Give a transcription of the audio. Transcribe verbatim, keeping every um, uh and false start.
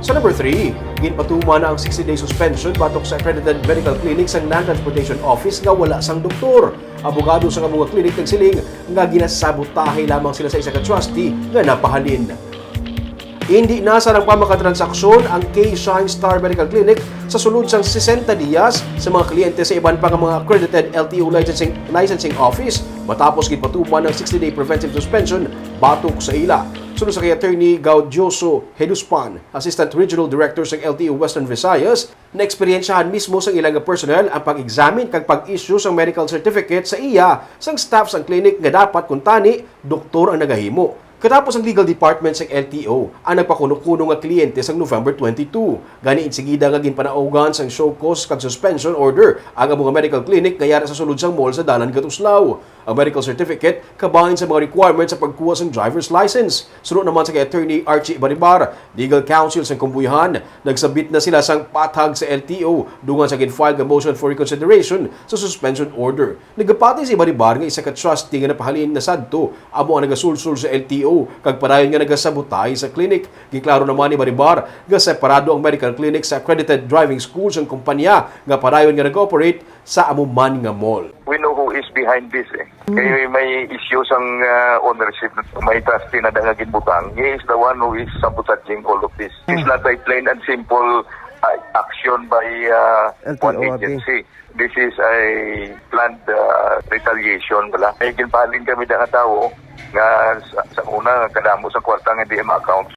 Sa number three, ginpatuman na ang sixty-day suspension batok sa accredited medical clinic sang Land Transportation Office nga wala sang doktor. Abogado sang amo nga clinic nagsiling nga ginasabotahe lamang sila sa isa ka trustee nga napahalin. Indi na sarang pa makatransaksyon ang K Shine Star Medical Clinic sa sulod sang sesenta diyas sa mga kliyente sa iban pa nga mga accredited L T O licensing, licensing office matapos ginpatuman ang sixty-day preventive suspension batok sa ila. Suno sa kay Attorney Gaudioso Heduspan, Assistant Regional Director sang L T O Western Visayas, naeksperyensyahan mismo sang ila nga personnel ang pag-examine kag pag-issue sang medical certificate sa iya sang staff sang clinic nga dapat kuntani doktor ang nagahimo. Katapos ang legal department sang L T O ang nagpakuno-kuno nga kliyente sang November twenty-two, gani insigida nga ginpanaugan sang show cause kag suspension order ang amo nga medical clinic nga yara sa sulod sang mall sa Dalan Katuslaw. Ang medical certificate kabahin sa mga requirements sa pagkuha sang driver's license. Suno naman sa kay Attorney Archie Baribar, legal counsel sang Kumbuyahan, nagsabit na sila sang patag sa L T O dungan sa gin-file nga motion for reconsideration sa suspension order. Nagapati si Baribar nga isa ka trustee nga napahalin na sadto amo ang nagasulsol sa L T O kag padayon nga nagasabotahe sa clinic. Giklaro naman ni Baribar nga separado ang medical clinic sa accredited driving school sang kumpanya nga padayon nga nag-operate sa amo man nga mall. We know who is behind this eh. Kay may issue sang uh, ownership, may trustee na nga ginbutang. He is the one who is sabotaging all of this. It's not a plain and simple uh, action by uh, L T O one agency. This is a planned uh, retaliation bala. May ginpahalin kami da nga tawo nga sa, sa una kadamo sa kwarta nga D M account.